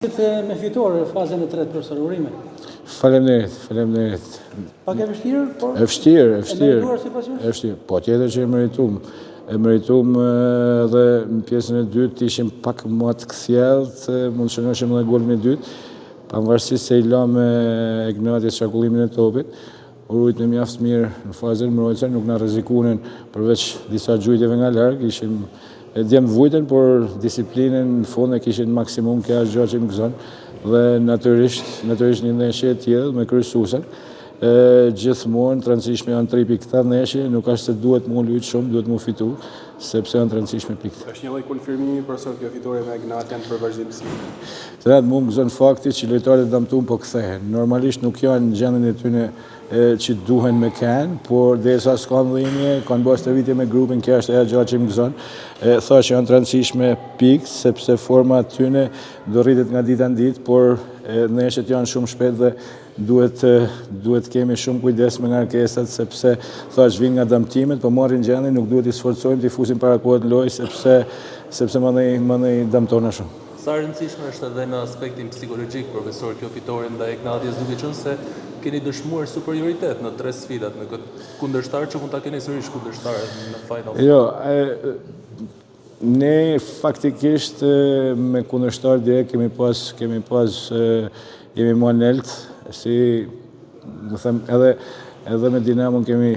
Me fitore fazën e tretë, profesor, urime. Faleminderit, faleminderit. Pak e vështirë, por e vështirë, e vështirë. E merituar sipas jush? E vështirë. Po tjetër që e meritum. E meritum edhe në pjesën e dytë ishim pak më të kthjellët, mund të shënoshim edhe golin e dytë. Pavarësisht se i lamë Egnatias qarkullimin e topit, U rujtëm mjaft mirë në fazën mbrojtëse, nuk na rrezikunin përveç disa gjujtjeve nga larg, ishim e djemtë vujtën, por disiplinën në fund e kishin maksimum, kjo është gjë që më gëzon dhe natyrisht, natyrisht një ndeshje e tillë me kryesuesen. E, gjithmonë të rëndësishme janë tri pikë këta ndeshje, nuk është se duhet mu lujt shumë, duhet mu fitu, sepse janë të rëndësishme pikët. Është një lloj konfirmimi profesor kjo fitore me Egnatian për vazhdimësi. Të mu më gëzon fakti që lojtarët e dëmtuar po kthehen. Normalisht nuk janë në gjendjen e tyne që duhen me kenë, por derisa s'kanë dhimbje, kanë bërë stërvitje me grupin, kjo është ajo gjë që më gëzon. E, thash që janë të rëndësishme pikë, sepse forma e tyne do rritet nga dita në ditë, por ndeshjet janë shumë shpejt dhe duhet duhet të kemi shumë kujdes me ngarkesat sepse thash vijnë nga dëmtimet, po marrin gjendjen, nuk duhet t'i sforcojmë, t'i fusim para kohe në lojë sepse sepse mandej mandej dëmtohen shumë. Sa e rëndësishme është edhe në aspektin psikologjik, profesor, kjo fitore ndaj Egnatias, duke qenë se keni dëshmuar superioritet në tre sfidat me këtë kundërshtar që mund ta keni sërish kundërshtar në Final Four? Jo, ne faktikisht me kundërshtar direkt kemi pas, kemi pas, jemi ma nelt, si Do them edhe edhe me Dinamon kemi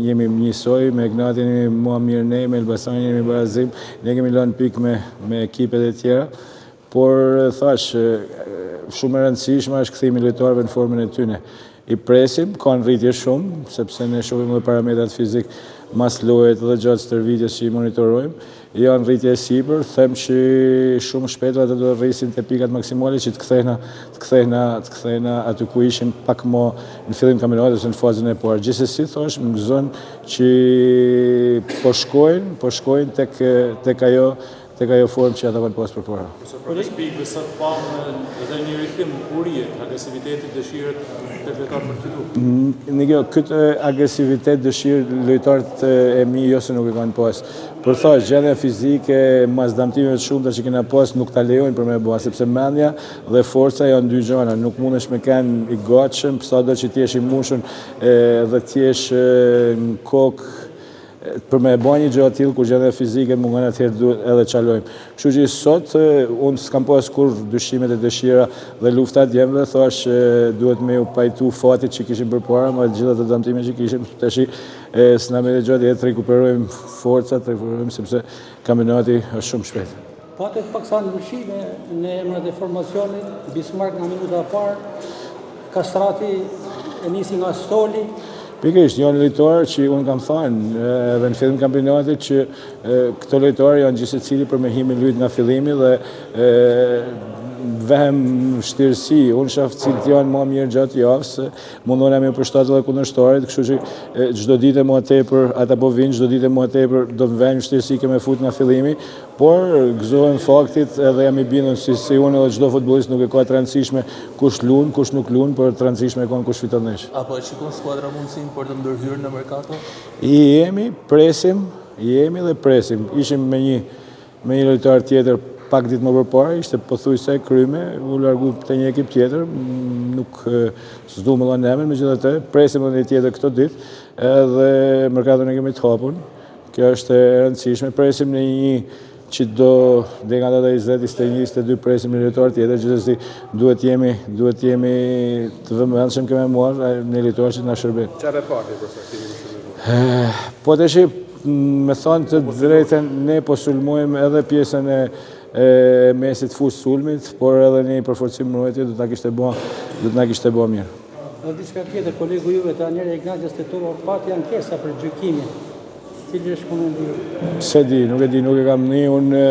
jemi njësoj, me Egnatian jemi më mirë ne, me Elbasanin jemi barazim, ne kemi lënë pikë me me ekipet e tjera. Por thash, shumë e rëndësishme është kthimi i lojtarëve në formën e tyne. I presim, kanë rritje shumë, sepse ne shohim edhe parametrat fizik mas lojës dhe gjatë stërvitjes që i monitorojmë. Janë rritje e sipër, them që shumë shpejt ata do të rrisin te pikat maksimale që të kthehna, të kthehna, të kthehna aty ku ishim pak më në fillim kampionatit ose në fazën e parë. Gjithsesi thash, më gëzon që po shkojnë, po shkojnë tek tek ajo tek ajo formë që ata kanë pas përpara. Përveç pikëve sot pamë edhe një rikthim urie, agresivitetit, dëshirët te lojtarët për të fituar. Në kjo, këtë agresivitet, dëshirë, lojtarët e mi jo se nuk e kanë pas. Por thash, gjendja fizike, mas dëmtimeve të shumta që kena pas, nuk ta lejojnë për me bua, sepse mendja dhe forca janë dy gjana, nuk mundesh me kenë i gatshëm, sado që t'jesh i mushun dhe t'jesh në kokë, Për me e ba një gjë të tillë kur gjendja fizike mungon atëherë duhet edhe çalojmë. Kështu që sot unë s'kam pas kurrë dyshimet e dëshira dhe lufta e djemve, thash duhet me ju pajtu fatit që kishim përpara, me gjithë ato dëmtime që kishim, tashi s'na mbetet gjë tjetër të rikuperojmë forcat, të rikuperojmë sepse kampionati është shumë shpejt. Patët paksa ndryshime në emrat e formacionit, Bismarck nga minuta e parë, Kastrati e nisi nga stoli. Pikërisht, janë lojtarë që unë kam thënë edhe në fillim kampionatit që këto lojtarë janë gjithsecili për me hi me lujt nga fillimi dhe vehem vështirësi, unë shof cilët janë ma mirë gjatë javës, mundohna me përshtat edhe kundërshtarit, kështu që çdo ditë më tepër ata po vinë, çdo ditë më tepër do të vejmë vështirësi ke me fut nga fillimi, Por, gëzohem faktit edhe jam i bindur si, si unë edhe çdo futbollist nuk e ka të rëndësishme kush lun, kush nuk lun, por të rëndësishme e kanë kush fiton ndeshjen. A po e shikon skuadra mundësinë për të ndërhyrë në merkato? I jemi, presim, jemi dhe presim. Ishim me një me një lojtar tjetër pak ditë më përpara, ishte pothuajse e kryme, u largu te një ekip tjetër, nuk s'du me dhënë emrin, megjithatë, presim edhe një tjetër këto ditë, edhe merkaton e kemi të hapun. Kjo është e rëndësishme, presim në një që do dhe nga data 20, 21, 22 presim një lojtar tjetër, gjithsesi duhet jemi, duhet jemi të vëmendshëm kemi marrë një lojtar që të na shërben. Çfarë reparti për sa kemi më shumë? Po tashi me thonë të drejtën, ne po sulmojmë edhe pjesën e e mesit fushë sulmit, por edhe një përforcim mbrojtje do të na kishte bë, do të na kishte bë mirë. Dhe diçka tjetër, kolegu juve trajneri i Egnatias Tetova pati ankesa për gjykimin. Cili është komenti juaj? S'e di, nuk e di, nuk e kam ni, unë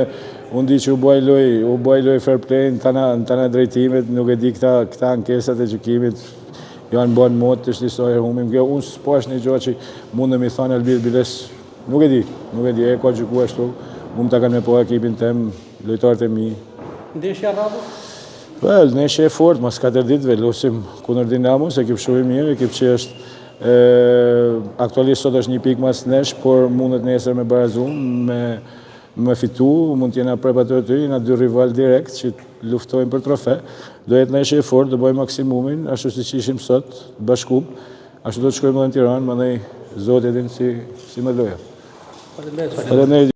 unë di që u baj loj, u baj loj fair play në tana, në tana drejtimet, nuk e di këta, këta ankesat e gjykimit, janë bën mot të shti sa herë humim kjo, unë s'po është një gjë që mundem i thanë Albir Biles, nuk e di, nuk e di, e ka gjyku ashtu, mu më takon me pa ekipin tem, lojtarët e mi. Ndeshja e radhës? Well, ndeshje e fortë, mas 4 ditëve, lusim kundër Dinamos, ekip shumë i mirë, ekip që është e, aktualisht sot është një pikë mas nesh, por mundet nesër me barazu, me, me fitu, mund t'jena prap aty aty, jena dy rival direkt, që luftojmë për trofe, do jetë ndeshje e fortë, do bëjmë maksimumin, ashtu siç ishim sot, të bashkum, ashtu do të shkojmë edhe në Tiranë, mandej Zoti e din si si me loja. Faleminderit. Faleminderit.